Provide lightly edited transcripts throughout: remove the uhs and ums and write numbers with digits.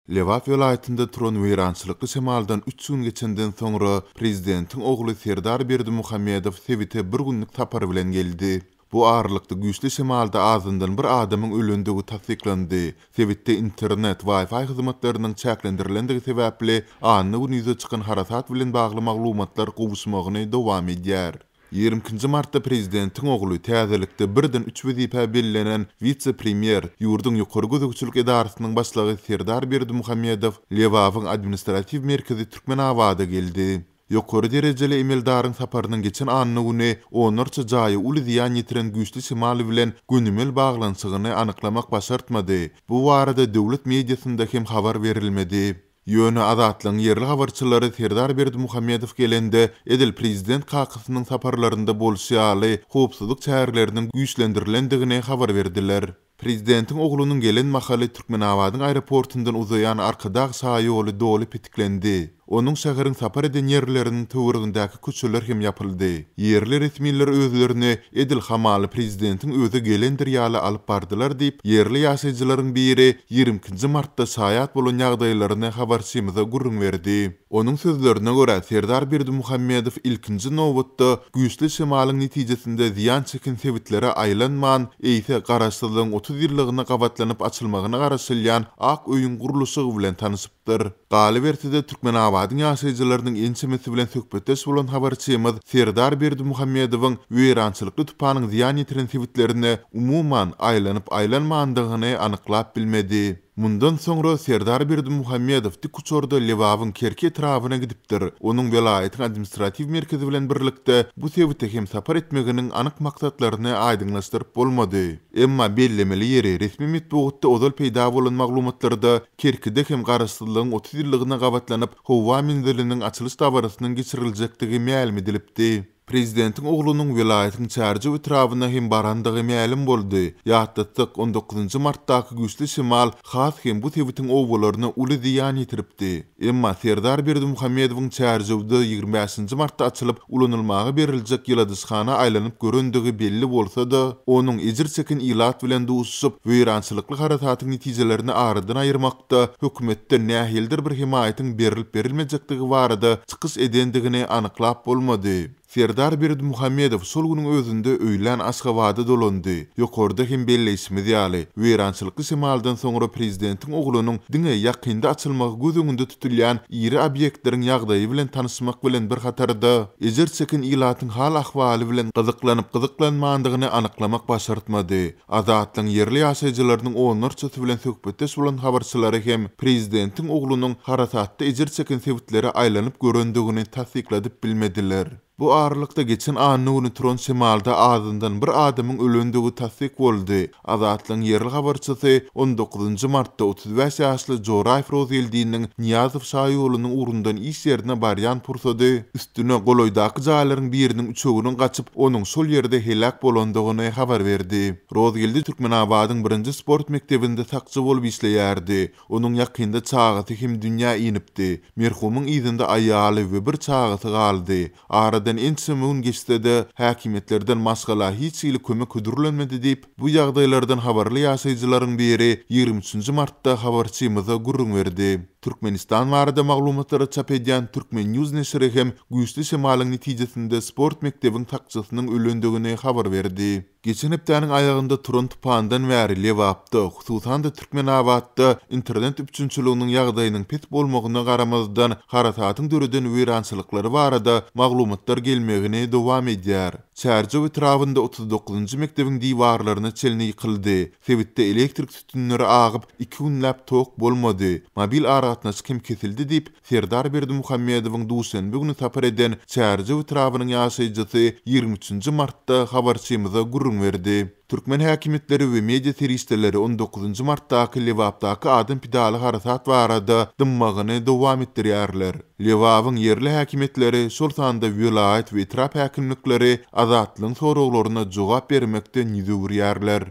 Lebap welaýatynda turan weýrançylykly şemaldan üç gün geçenden soňra, prezidentiň ogly Serdar Berdimuhamedow sebite bir günlük sapar bilen geldi. Bu aralykda güýçli şemalda azyndan bir adamyň ölendigi tassyklandy. Sebitde internet, Wi-Fi hyzmatlarynyň çäklendirilendigi sebäpli anna güni ýüze çykan harasat bilen bagly maglumatlar gowuşmagyny dowam edýär. 22-nji martda prezidentiň ogly täzelikde birden üç wezipä bellenen wise-premýer, ýurduň Ýokary gözegçilik edarasynyň başlygy Serdar Berdimuhamedow Lebabyň administratiw merkezi Türkmenabada geldi. Ýokary derejeli emeldaryň saparynyň geçen anna güni onlarça jaýa uly zyýan ýetiren güýçli şemal bilen gönümel baglanyşygyny anyklamak başartmady. Bu barada döwlet mediasynda hem habar berilmedi. Ýöne Azatlygyň ýerli habarçylary Serdar Berdimuhamedow gelende, edil prezident kakasynyň saparlarynda bolşy ýaly, howpsuzlyk çäreleriniň güýçlendirilendigini habar berdiler. Prezidentiň oglunyň gelen mahaly Türkmenabadyň aeroportyndan uzaýan Arkadag şaýoly doly petiklendi. Onuň şäheriň sapar eden ýerleriniň töweregindäki köçeler hem ýapyldy. Ýerli resmiler özlerini edil hamala prezidentiň özi gelendir ýaly alyp bardylar diýip, ýerli ýaşaýjylaryň biri 22-nji martda şaýat bolan ýagdaýlaryny habarçymyza gürrüň berdi. Onuň sözlerine görä, Serdar Berdimuhamedow ilkinji nobatda güýçli şemalyň netijesinde zyýan çeken sebitlere aýlanman, eýse Garaşsyzlygyň 30 ýyllygyna gabatlanyp açylmagyna garaşylýan Ak öýüň gurluşygy bilen tanyşypdyr. Galyberse-de, Türkmenabadyň ýaşaýjylarynyň ençemesi bilen söhbetdeş bolan habarçymyz Serdar Berdimuhamedowyň weýrançylykly tupanyň zyýan ýetiren sebitlerine umuman aýlanyp-aýlanmandygyny anyklap bilmedi. Mundan soňra Serdar Berdimuhamedow dikuçarda Lebabyň Kerki etrabyna gidipdir. Onuň welaýatyň administratiw merkezi bilen birlikde bu sebite hem sapar etmeginiň anyk maksatlaryny aýdyňlaşdyryp bolmady. Emma bellemeli ýeri, resmi metbugatda ozal peýda bolan maglumatlarda Kerkide hem Garaşsyzlygyň 30 ýyllygyna gabatlanyp howa menziliniň açylyş dabarasynyň geçiriljekdigi mälim edilipdi. Prezidentiň oglunyň welaýatyň Çärjew etrabyna hem barandygy mälim boldy. Ýatlatsak, on dokuzynjy martdaky güýçli şemal has hem bu sebitiň obalaryna uly zyýan ýetiripdi. Emma Serdar Berdimuhamedowyň Çärjewde 25 bäşinji martda açylyp, ulanylmaga beriljek ýyladyşhana aýlanyp görendigi belli bolsa-da, onuň ejir çeken ilat bilen duşuşyp, weýrançylykly harasatyň netijelerini aradan aýyrmakda hökümetden nähilidir bir hemaýatyň berlip-berilmejekdigi barada çykyş edendigini anyklap bolmady. Serdar Berdimuhamedow şol günüň özünde öýlän Aşgabada dolandy. Ýokarda hem belleýşimiz ýaly, weýrançylykly şemaldan soňra prezidentiň oglunyň diňe ýakynda açylmagy göz öňünde tutulýan iri obýektleriň ýagdaýy bilen tanyşmak bilen bir hatarda, ejir çeken ilatyň hal-ahwaly bilen gyzyklanyp-gyzyklanmandygyny anyklamak başartmady. Azatlygyň ýerli ýaşaýjylarynyň onlarçasy bilen söhbetdeş bolan habarçylary hem prezidentiň oglunyň harasatda ejir çeken sebitlere aýlanyp görendigini tassykladyp bilmediler. Bu aralykda geçen anna güni turan şemalda azyndan bir adamyň ölendigi tassyk boldy. Azatlygyň ýerli habarçysy on dokuzynjy martda 35 ýaşly Joraýew Rozgeldiniň Nyýazow şaýolunyň ugrundan iş ýerine barýan pursady üstüne golaýdaky jaýlaryň biriniň üçeginiň gaçyp, onuň şol ýerde heläk bolandygyny habar berdi. Rozgeldi Türkmenabadyň birinji sport mekdebinde sakçy bolup işleýärdi. Onuň ýakynda çagasy hem dünýä inipdi. Merhumyň yzynda aýaly we bir çagasy galdy. Aradan ençeme gün geçse-de, häkimiýetlerden maşgala hiç hili kömek hödürlenmedi diýip, bu ýagdaýlardan habarly ýaşaýjylaryň biri 23 nji martda habarçymyza gürrüň berdi. Türkmenistan barada maglumatlary çap edýän Turkmen. News neşiri hem güýçli şemalyň netijesinde sport mekdebiň sakçysynyň ölendigini habar berdi. Geçen hepdäniň aýagynda turan tupandan bäri Lebapda, hususan-da Türkmenabatda internet üpjünçiliginiň ýagdaýynyň pes bolmagyna garamazdan, harasatyň döreden weýrançylyklary barada maglumatlar gelmegini dowam edýär. Çärjew etrabynda 39-njy mekdebiň diwarlaryna çenli ýykyldy. Sebitde elektrik sütünleri agyp, iki günläp tok bolmady, mobil aragatnaşyk hem kesildi diýip, Serdar Berdimuhamedowyň duşenbe güni sapar eden Çärjew etrabynyň ýaşaýjysy 23 nji martda habarçymyza gürrüň berdi. Türkmen häkimiýetleri we media serişdeleri on dokuzynjy martdaky Lebapdaky adam pidaly harasat barada dymmagyny dowam etdirýärler. Lebabyň ýerli häkimiýetleri, şol sanda welaýat we etrap häkimlikleri Azatlygyň soraglaryna jogap bermekden ýüz öwürýärler.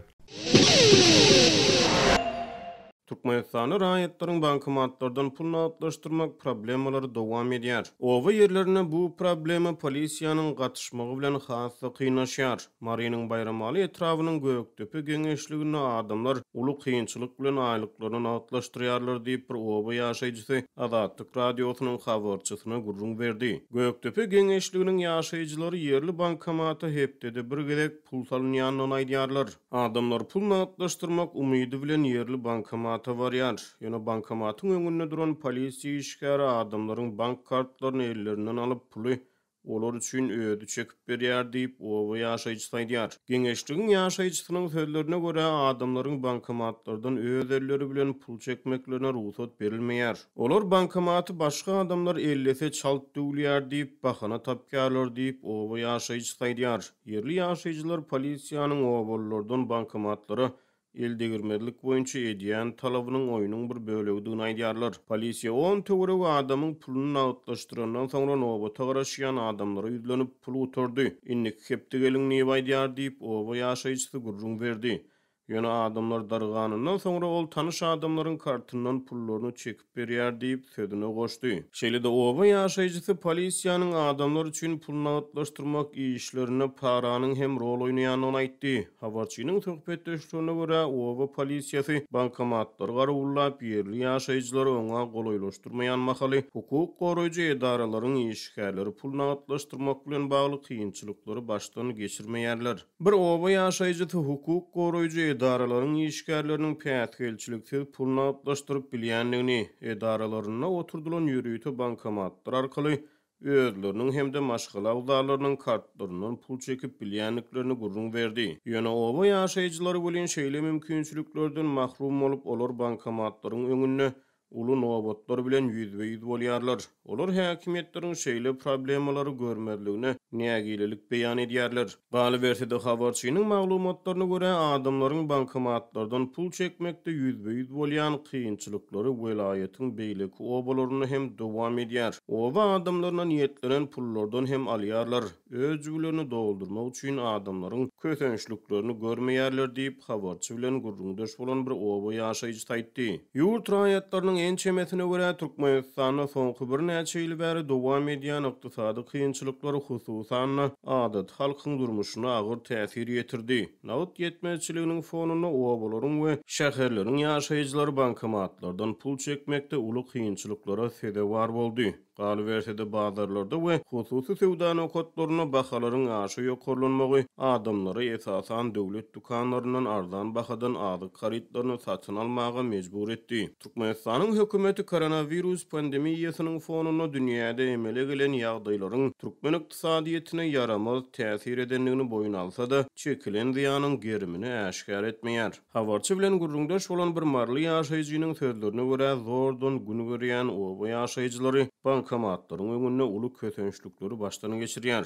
Türkmenistanda raýatlaryň bankomatlardan pul nagtlaşdyrmak problemalary dowam edýär. Oba ýerlerinde bu problema polisiýanyň gatyşmagy bilen has-da kynlaşýar. Marynyň Baýramaly etrabynyň Gökdepe geňeşliginde adamlar uly kynçylyk bilen aýlyklaryny nagtlaşdyrýarlar diýip, bir oba ýaşaýjysy Azatlyk Radiosynyň habarçysyna gürrüň berdi. Gökdepe geňeşliginiň ýaşaýjylary ýerli bankomata hepdede bir gezek pul salynýandygyny aýdýarlar. Adamlar pul nagtlaşdyrmak umydy bilen ýerli bankomata barýar. Ýöne bankomatyň öňünde duran polisiýa işgäri adamlaryň bank kartlaryny ellerinden alyp, puly olar üçin özi çekip berýär diýip, oba ýaşaýjysy aýdýar. Geňeşligiň ýaşaýjysynyň sözlerine görä, adamlaryň bankomatlardan öz elleri bilen pul çekmeklerine rugsat berilmeýär. Olar bankomaty başga adamlar ellese çalt döwülýär diýip, bahana tapýarlar diýip, oba ýaşaýjysy aýdýar. Ýerli ýaşaýjylar polisiýanyň obalylardan bankomatlara el degirmezlik boýunça edýän talabynyň oýnuň bir bölegidigini aýdýarlar. Polisiýa on töweregi adamyň puluny nagtlaşdyrandan soňra nobata garaşýan adamlara ýüzlenip, pul gutardy, indiki hepde geliň diýip aýdýar diýip, oba ýaşaýjysy gürrüň berdi. Ýöne adamlar darganyndan soňra ol tanyş adamlaryň kartyndan pullaryny çekip berýär diýip, sözüne goşdy. Şeýle-de oba ýaşaýjysy polisiýanyň adamlar üçin pul nagtlaşdyrmak işlerinde paranyň hem rol oýnaýandygyny aýtdy. Habarçynyň söhbetdeşligine görä, oba polisiýasy bankomatlary garawullap, ýerli ýaşaýjylary oňa golaýlaşdyrmaýan mahaly, hukuk goraýjy edaralaryň işgärleri pul nagtlaşdyrmak bilen bagly kynçylyklary başdan geçirmeýärler. Bir oba ýaşaýjysy hukuk goraýjy edaralaryň işgärleriniň päsgelçiliksiz pul nagtlaşdyryp bilýändigini, edaralarynda oturdylan ýörite bankomatlar arkaly özleriniň hem-de maşgala agzalarynyň kartlaryndan pul çekip bilýändiklerini gürrüň berdi. Ýöne oba ýaşaýjylary welin şeýle mümkinçiliklerden mahrum bolup, olar bankomatlaryň öňünde uly nobatlar bilen ýüzbe-ýüz bolýarlar. Olar häkimiýetleriň şeýle problemalary görmezligine nägilelik beýan edýärler. Galyberse-de, habarçynyň maglumatlaryna görä, adamlaryň bankomatlardan pul çekmekde ýüzbe-ýüz bolýan kynçylyklary welaýatyň beýleki obalarynda hem dowam edýär. Oba adamlaryna niýetlenen pullardan hem alýarlar. Öz jübülerini doldurmak üçin adamlaryň kösençliklerini görmeýärler diýip, habarçy bilen gürrüňdeş bolan bir oba ýaşaýjysy aýtdy. Ýurt raýatlarynyň ençemesine görä, Türkmenistanda soňky birnäçe ýyl bäri dowam edýän ykdysady kynçylyklar, hususan-da, adaty halkyň durmuşyna agyr täsir ýetirdi. Nagt ýetmezçiliginiň fonunda obalaryň we şäherleriň ýaşaýjylary bankomatlardan pul çekmekde uly kynçylyklara sezewar boldy. Galyberse-de, bazarlarda we hususy söwda nokatlarynda bahalaryň aşa ýokarlanmagy adamlary, esasan, döwlet dükanlaryndan arzan bahadan azyk harytlaryny satyn almaga mejbur etdi. Türkmenistanyň hökümeti koronawirus pandemiýasynyň fonunda dünýäde emele gelen ýagdaýlaryň türkmen ykdysadyýetine ýaramaz täsir edendigini boýun alsa-da, çekilen zyýanyň gerimini äşgär etmeýär. Habarçy bilen gürrüňdeş bolan bir maryly ýaşaýjynyň sözlerine görä, zordan gün görýän oba ýaşaýjylary bankomatlaryň öňünde uly kösençlikleri başdan geçirýär.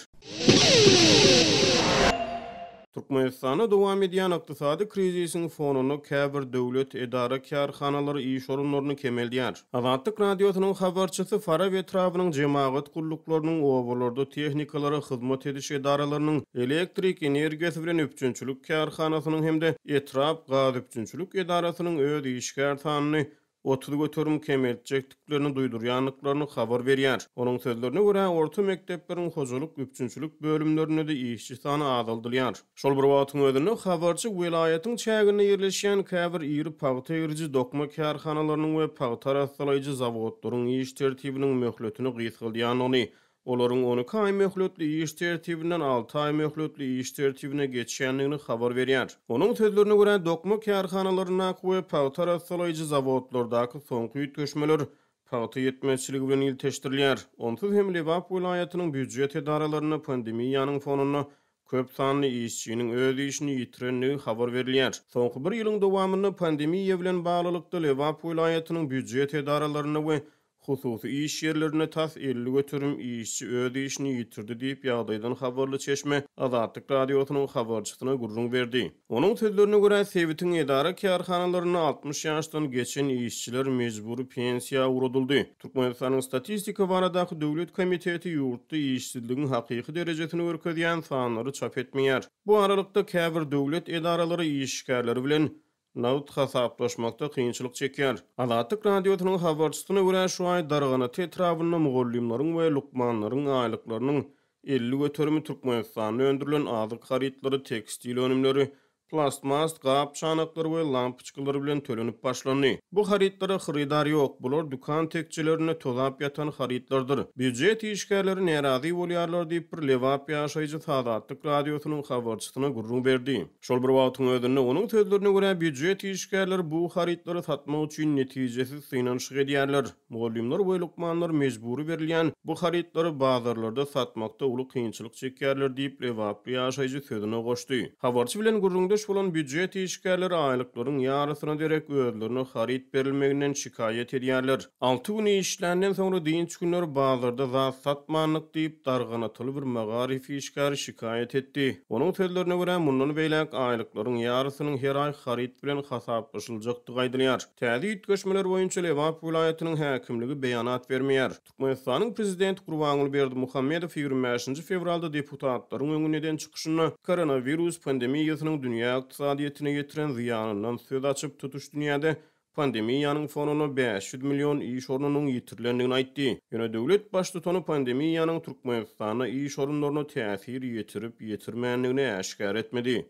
Türkmenistanda dowam edýän ykdysady krizisiň fonunda käbir döwlet edara-kärhanalary iş orunlaryny kemeldýär. Azatlyk Radiosynyň habarçysy Farap etrabynyň jemagat gulluklarynyň, obalarda tehnikalara hyzmat ediş edaralarynyň, elektrik energiýasy bilen üpjünçilik kärhanasynyň hem-de etrap gazüpjünçilik edarasynyň öz işgär sanyny 30% kemeltjekdiklerini duýdurýandyklaryny habar berýär. Onuň sözlerine görä, orta mekdepleriň hojalyk üpjünçilik bölümlerinde-de işçi sany azaldylýar. Şol bir wagtyň özünde, habarçy welaýatyň çäginde ýerleşýän käbir iri pagta egriji dokma kärhanalarynyň we pagta arassalaýjy zawodlaryň iş tertibiniň möhletini gysgaldýandygyny, olaryň 12 aý möhletli iş tertibinden alty aý möhletli iş tertibine geçýändigini habar berýär. Onuň sözlerine görä, dokma kärhanalaryndaky we pagta arassalaýjy zawodlardaky soňky üýtgeşmeler pagta ýetmezçiligi bilen ilteşdirilýär. Onsuz hem Lebap welaýatynyň býujet edaralarynda pandemiýanyň fonunda Köp sanly işçiniň öz işini ýitirendigi habar berilýär. Soňky bir ýylyň dowamynda pandemiýa bilen baglylykda Lebap welaýatynyň býujet edaralarynda we hususy iş ýerlerinde tas 50% işçi öz işini ýitirdi diýip, ýagdaýdan habarly çeşme Azatlyk Radiosynyň habarçysyna gürrüň berdi. Onuň sözlerine görä, sebitiň edara-kärhanalarynda 60 ýaşdan geçen işçiler mejbury pensiýa ugradyldy. Türkmenistanyň Statistika baradaky döwlet komiteti ýurtda işsizligiň hakyky derejesini görkezýän sanlary çap etmeýär. Bu aralykda, käbir döwlet edaralary işgärleri bilen. Nagt hasaplaşmakda kynçylyk çekýär. Azatlyk Radiosynyň habarçysyna görä, şu aý Darganata etrabynda mugallymlaryň we lukmanlaryň aýlyklarynyň 50 göterimi Türkmenistanda öndürilen azyk harytlary, tekstil önümleri, plastmas gap-çanaklar we lampoçkalar bilen tölenip başlandy. Bu harytlara hyrydar ýok, bular dükan tekjelerinde tozap ýatan harytlardyr. Býujet işgärleri närazy bolýarlar diýip, bir lebap ýaşaýjysy Azatlyk Radiosynyň habarçysyna gürrüň berdi. Şol bir wagtyň özünde, onuň sözlerine görä, býujet işgärleri bu harytlary satmak üçin netijesiz synanyşyk edýärler. Mugallymlar we lukmanlar mejbury berilýän bu harytlary bazarlarda satmakda uly kynçylyk çekýärler diýip, lebaply ýaşaýjy sözüne goşdy. Habarçy bilen gürrüňdeş bolan býujet işgärleri aýlyklaryň ýarysyna derek özlerine haryt berilmeginden şikaýat edýärler. Alty gün işländen soňra dynç günleri bazarda zat satmandyk diýip, darganatyly bir magaryf işgäri şikaýat etdi. Onuň sözlerine görä, mundan beýläk aýlyklaryň ýarysynyň her aý haryt bilen hasaplaşyljakdygy aýdylýar. Täze üýtgeşmeler boýunça Lebap welaýatynyň häkimligi beýanat bermeýär. Türkmenistanyň prezidenti Gurbanguly Berdimuhamedow 25-nji fewralda deputatlaryň öňünde eden çykyşynda koronawirus pandemiýasynyň dünýä ykdysadyýetine ýetiren zyýanyndan söz açyp, tutuş dünýäde pandemiýanyň fonunda 500 million iş ornunyň ýitirilendigini aýtdy. Ýöne döwlet baştutany pandemiýanyň Türkmenistanda iş orunlaryna täsir ýetirip-ýetirmändigini äşgär etmedi.